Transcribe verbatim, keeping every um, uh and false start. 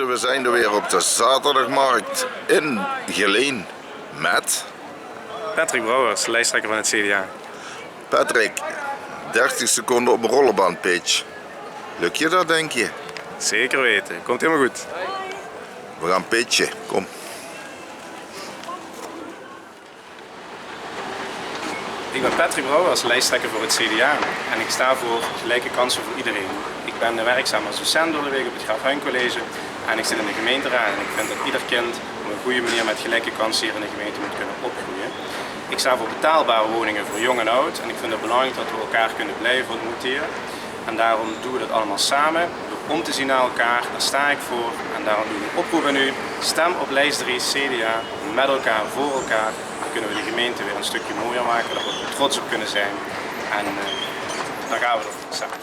We zijn er weer op de zaterdagmarkt in Geleen met Patrick Brouwers, lijsttrekker van het C D A. Patrick, dertig seconden op een rollenbandpitch. Lukt je dat, denk je? Zeker weten, komt helemaal goed. We gaan pitchen, kom. Ik ben Patrick Brouwers, lijsttrekker voor het C D A en ik sta voor gelijke kansen voor iedereen. Ik ben werkzaam als docent door de week op het Graaf Hein College en ik zit in de gemeenteraad en ik vind dat ieder kind op een goede manier met gelijke kansen hier in de gemeente moet kunnen opgroeien. Ik sta voor betaalbare woningen voor jong en oud en ik vind het belangrijk dat we elkaar kunnen blijven ontmoeten hier. En daarom doen we dat allemaal samen. Door om te zien naar elkaar, daar sta ik voor. En daarom doe ik een oproep aan u. Stem op lijst drie, C D A, met elkaar, voor elkaar. Dan kunnen we de gemeente weer een stukje mooier maken, dat we er trots op kunnen zijn. En eh, dan gaan we ervoor samen.